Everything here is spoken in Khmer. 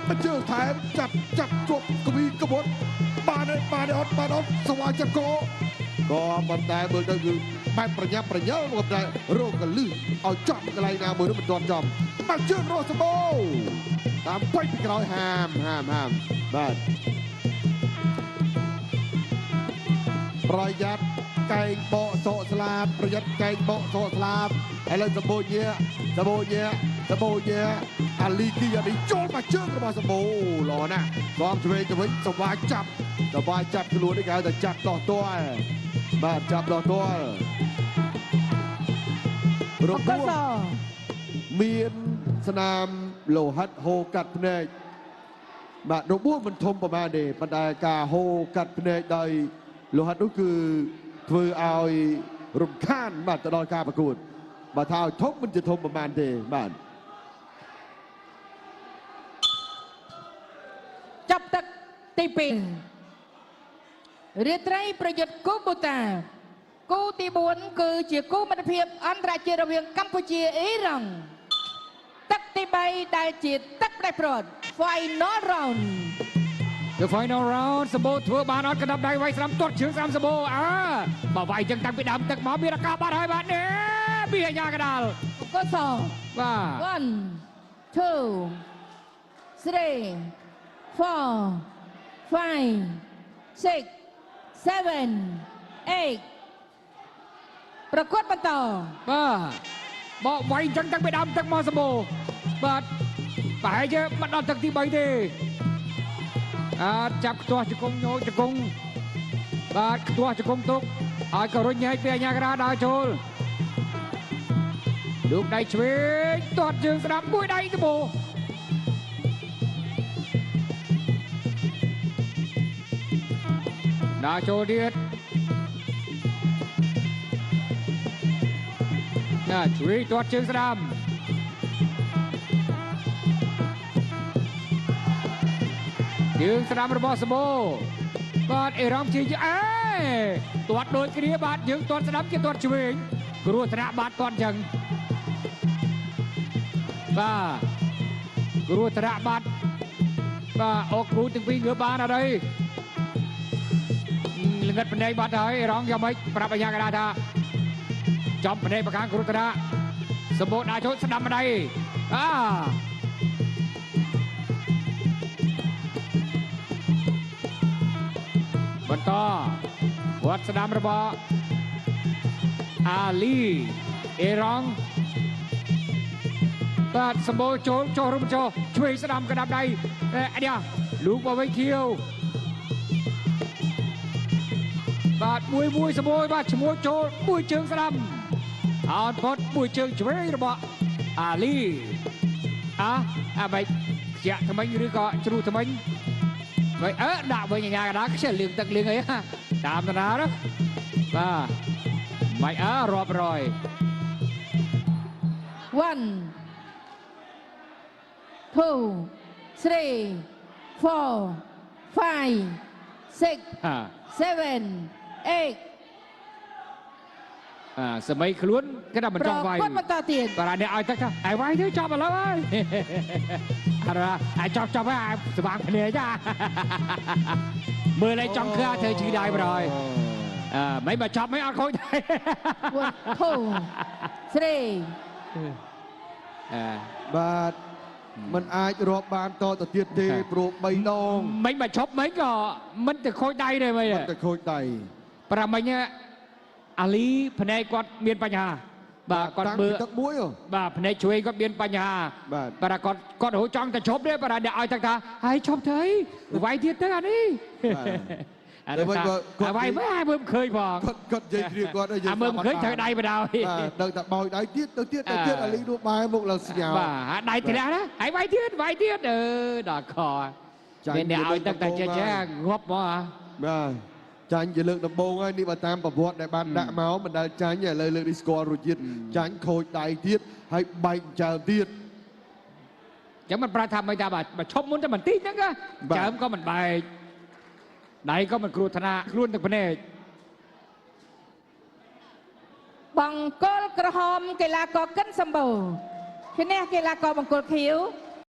មកជើងថែមចាប់ចាប់ជាប់កវីកបុតបានទេបានទេអត់បានអត់សវាយចាប់កក៏ប៉ុន្តែមើលទៅគឺបែបប្រញាប់ប្រញាល់មកតែរកកលឹះឲ្យចំកន្លែងណាមួយនោះមិនទាន់ចំមកជើងរស់សម្បូរតាមបាច់ពីក្រោយហាមហាមហាមបាទប្រយ័ត្នកែងបកសក់ស្លាបប្រយ័ត្នកែងបកសក់ស្លាបឥឡូវសម្បូរញាសម្បូរញាសម្បូរញាអាលីគីអានេះចូលមកជើងរបស់សម្បូរល្អណាស់សំឆ្វេងទៅវិញសវាយចាប់សវាយចាប់ខ្លួននេះគេហៅថាចាប់ដោះទាល់បាទចាប់ដោះទាល់រ បង្គោល បួស ស មានស្នាមលោហិតហូរកាត់ភ្នែកបាទរបួសមិនធំប្រហែលទេប៉ុន្តែការហូរកាត់ភ្នែកដោយលោហិតនោះគឺធ្វើឲ្យរំខានបាទទៅដល់ការប្រកួតបើថាឲ្យធំមិនជាធំប្រហែលទេបាទ ចាប់ទឹកទី2រាត្រីប្រយុទ្ធគូបូតាគូទី4គឺជាគូមិត្តភាពអន្តរជាតិរវាងកម្ពុជាអ៊ីរ៉ង់ទឹកទី3ដែលជាទឹកផ្ដាច់ព្រាត់ Final round The final round សម្បូរធ្វើបានអត់កណ្ដាប់ដៃវាយស្រាំទាត់ជើងស្រាំសម្បូរអើបើវាយចឹងតាំងពីដើមទឹកមកមានឱកាសបាត់ហើយបាទនេះពីអាញាកដាល បង្គោលស បាទ 1 2 3 4 5 6 7 8ប្រកួតបន្ត បាទបកវាយចឹងតាំងពីដើមទឹកមកសម្បូរបាទប្រហែលជាមិនដល់ទឹកទី3ទេអាចចាប់ខ្ទាស់ជង្គង់ញោជង្គង់បាទខ្ទាស់ជង្គង់ទុកហើយក៏រុញញែកពីអាញាកដាលដើរចូលលោកដៃឆ្វេងទាត់ជើងស្ដាំមួយដៃសម្បូរ ដើរចូលទៀតណាជួយទាត់ជើងស្ដាំជើងស្ដាំរបស់សម្បូរបាទអេរ៉ង់ជាអេទាត់ដូចគ្នាបាទយើងទាត់ស្ដាំជាទាត់ឆ្វេងគ្រោះថ្នាក់បាទទាត់ចឹងបាទគ្រោះថ្នាក់បាទបាទអុកគូទាំងពីរងើបបានអត់អី ល្ងិតភ្នែកបាត់ហើយរងយ៉ាងម៉េចប្រាប់អាយ៉ាកដាថាចំភ្នែកប្រខាងគ្រុតរាសម្បូរដាក់ចូលស្ដាំម្ដាយអាបន្តវត្តស្ដាំរបស់អាលីអេរ៉ង់បាទសម្បូរចូលចុះរុំចុះឆ្វេងស្ដាំកណ្ដាប់ដៃអេអានេះលូកមកវិញខៀវ បាទមួយមួយសមួយបាទឈ្មោះចូលមួយជើងស្ដាំអោនផុតមួយជើងឆ្វេងរបស់អាលីអាអាបិចខ្ជាក់ថ្មិញឬក៏ជ្រុះថ្មិញវិញអើដាក់វិញអាញាកដាខ្ជិលលៀងទឹកលៀងអីតាមតាណានោះបាទមិនអើរាប់រយ 1 2 3 4 5 6 ហា 7 8 អាសម័យខ្លួនគេថាមិន ប្រ ចង់វាយ កួតបន្តទៀត បាទអានេះឲ្យទឹកថាឲ្យវាយទៅចប់ឥឡូវហើយអរអាចប់ចប់ហើយស្វាងភ្នែកចាមើលឲ្យចង់ឃើញធ្វើឈឺដៃប្រហើយ អើមិនបើចប់មិនអត់ខូចទេ 1 2 3 អើ បាទมันអាចរាប់បានតទៅទៀតទេព្រោះ3ដង មិនបើឈប់មិនក៏មិនទៅខូចដៃទេមិន មិនទៅខូចដៃ ប្រាមិញអាលីភ្នែកគាត់មានបញ្ហាបាទគាត់ តាំង មើល ពីទឹកមួយហ៎ បាទភ្នែកជួយគាត់មានបញ្ហា បាទ បាទគាត់គាត់រហូតចង់តែឈប់ទេបាទអ្នកឲ្យទឹកថាហើយឈប់ទៅអីវាយទៀតទៅអានេះអានេះថាអាវាយមើលឲ្យមើលមិនឃើញផង គាត់គាត់និយាយគ្នាគាត់ អាមើលមិនឃើញត្រូវដៃបដ ாய் បាទដឹងតែបោយដៃទៀតទៅទៀតទៅទៀតអាលីនោះបែរមុខឡើងស្ញោ បាទអាដៃធ្លាក់ណាហើយវាយទៀតវាយទៀតអឺដល់ខ ចាញ់ មានអ្នកឲ្យទឹកតែចេះចេះងាប់មកហ่ะ បាទចាញ់ជាលើកដំបូងហើយនេះបើតាមប្រវត្តិដែលបានដាក់មកមិនដែលចាញ់ទេឥឡូវលើកនេះស្គាល់រសជាតិចាញ់ខូចដៃទៀតហើយបែកចើមទៀត ចឹងមិនប្រាថាមិនថាបាទបើឈប់មុនតែបន្តិចហ្នឹងណា បាទ ចើមក៏មិនបែកដៃក៏មិនគ្រោះថ្នាក់ខ្លួនទាំងភ្នែក បង្គោលក្រហមកីឡាករកិនសម្បូរឈ្នះកីឡាករបង្គោលខៀវ